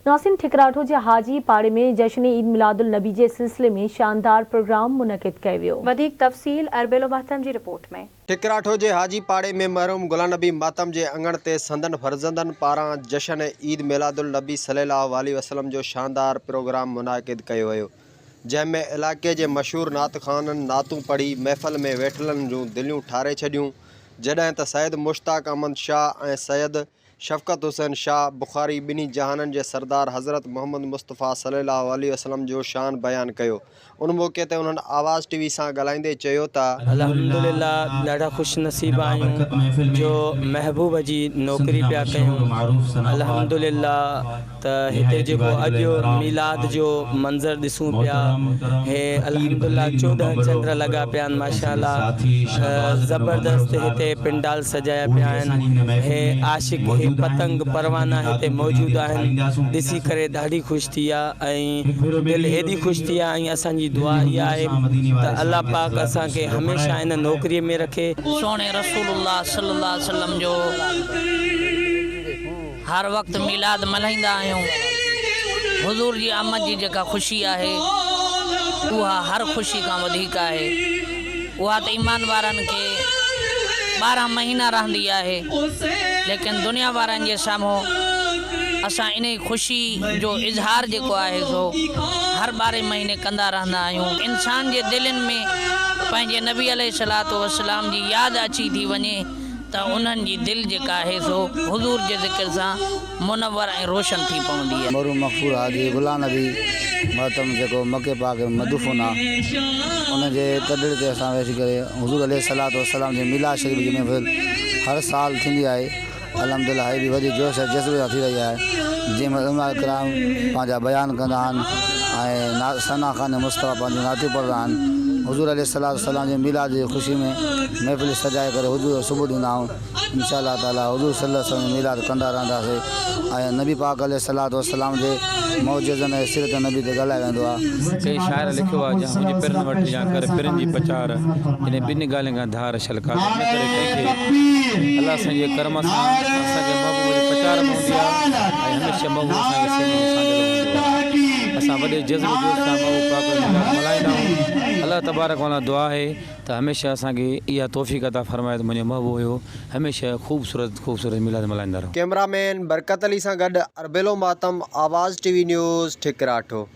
ناظرين ٺڪراٺو جي حاجي پاڙي ۾ جشن عيد ميلاد النبي جي سلسلي ۾ شاندار پروگرام منعقد ڪيو ويو. وڌيڪ تفصيل اربيلو مهتم جي رپورٽ ۾. ٺڪراٺو جي حاجي پاڙي ۾ مرحوم غلام نبي ماتم جي اڱڻ تي سندن فرزندن پاران جشن عيد ميلاد النبي صلي الله عليه وسلم جو شاندار پروگرام منعقد ڪيو ويو جنهن ۾ علائقي جي مشهور نعت خوانن نعتون پڙهي محفل ۾ ويٺلن جون دليون ٺاري ڇڏيون جڏهن ته سيد مشتاق احمد شاهه ۽ سيد شفقت حسين شاهه بخاري ٻنهي جهانن جي سردار حضرت محمد مصطفيٰ صلي الله عليه وسلم جو شان بيان ڪيو. ان موقعي تي انهن آواز ٽي وي سان ڳالهائيندي چيو ته. الحمدلله ڏاڍا خوش نصيب آهيون جو محبوب جي نوڪري پيا ڪيون الحمدلله ته هتي جيڪو اڄ ميلاد جو منظر ڏسون پيا هي الحمدلله 14 چنڊ لڳا پيا آهن ماشاءالله زبردست هتي پنڊال سجايا پيا آهن هي عاشق هي پتنگ پروانا هتي موجود آهن ڏسي ڪري ڏاڍي خوش ٿي آ ۽ دل ايڏي خوش ٿي آ ۽ اسان جي دعا اها آهي ته الله پاڪ اسان کي هميشه ان نوڪري ۾ رکي. سهڻي رسول الله صلي الله عليه وسلم جو هر وقت ميلاد ملهائيندا آهيون. حضور جي آمد جي جيڪا خوشي آهي اها هر خوشي کان وڌيڪ آهي. اها ته ايمان وارن کي 12 مهينا رهندي آهي ليڪن دنيا وارن جي سامهون اسان انهي خوشي جو اظهار جيڪو آهي سو هر ٻارهين مهيني ڪندا رهندا آهيون. انسان جي دلين ۾ پنهنجي نبي عليه الصلوة والسلام جي ياد اچي ٿي وڃي ته انهن جي دل جيڪا آهي سو حضور جي ذڪر سان منور ۽ روشن ٿي پوندي آهي. مرحوم مغفور حاجي غلام نبي مهتم جيڪو مڪي پاڪ ۾ مدفون آ ان جي تڏڙي تي اسان ويٺي ڪري حضور عليه الصلوة والسلام جي ميلاد شريف جي محفل هر سال ٿيندي آهي الحمدلله هي به وڏي جوش ۽ جذبي سان ٿي رهي آهي جنهن ۾ علماء ڪرام پنهنجا بيان ڪندا آهن ۽ ثنا خوان مصطفيٰ پنهنجون نعتيون پڙهندا آهن حضور عليه الصلوة والسلام جي ميلاد جي خوشي ۾ محفل سجائي ڪري حضور جو صبح ڏيندا آهيون انشاء الله تعالي حضور صلي الله عليه وسلم جو ميلاد ڪندا رهنداسين ۽ نبي پاڪ عليه الصلوة والسلام جي معجزن ۽ سيرت نبي تي ڳالهايو ويندو آهي. ڪنهن شاعر لکيو آهي جا هج پرن وٽ يا ڪر پرن جي پچار، جڏهن ٻن ڳالهين کان ڌار شل قادر نه ڪري ڪنهن کي. الله سائين جي ڪرم سان اسان کي محبوب جي پچار به هوندي آهي ۽ هميشه محبوب اسان کي سيني ۾ سانڍيل هوندو آهي. اسان وڏي جذب جوش سان محبوب پاڪ جو ميلاد ملهائيندا آهيون. الله تبارڪ وتعاليٰ دعا آهي ته هميشه اسان کي اها توفيق عطا فرمائي ته منهنجو محبوب اهو هميشه خوبصورت خوبصورت ميلاد ملهائيندا رهون. ڪئميرا مين برڪت علي سان گڏ اربيلو ماتم، آواز ٽي وي نيوز، ٺڪراٺو.